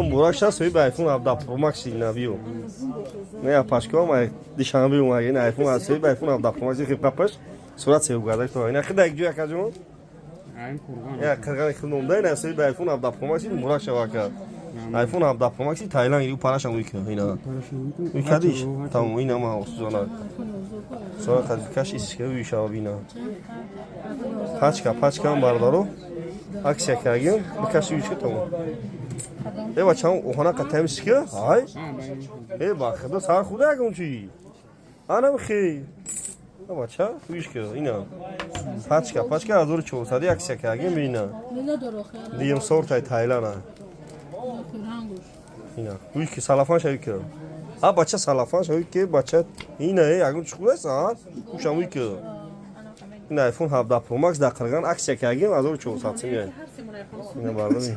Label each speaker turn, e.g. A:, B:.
A: Муборак шад, соҳиби iPhone 17 Pro Max навиё. Не, пашком ай Дишанбе омад, ин iPhone аз соҳиби iPhone 17 Pro Max хиб қапаш сурат сев гарда то. Ина хида як ҷо якаҷон.
B: Айн Қурғон.
A: Я қирғани хил номда ина соҳиби iPhone 17 Pro Max муборак шава, ака. iPhone 17 Pro Max Таиланд гири, парашам уй ки ина. Уй кадиш? Тамом, ина ма сузана. Сора каш иска уй шава бина. Пачка, пачка бародаро. Акция кардем, бикаши уй тамом. Э, бачам, оҳана қатами сика? Ай? Э, ба худо сар худа ягон чи. Анам хей. Бача, уиш ки, ина. Пачка, пачка 1400 акция кардем, бина. Дием сортай Таиланда. Ина. Уиш ки салафан шави ки. А бача, салафан шави ки, бача, ина э ягон чи худа аст, а? Ушам уи ки. Ин iPhone 17 Pro Max дар Қирған акция кардем 1400 сум. Ина бардори.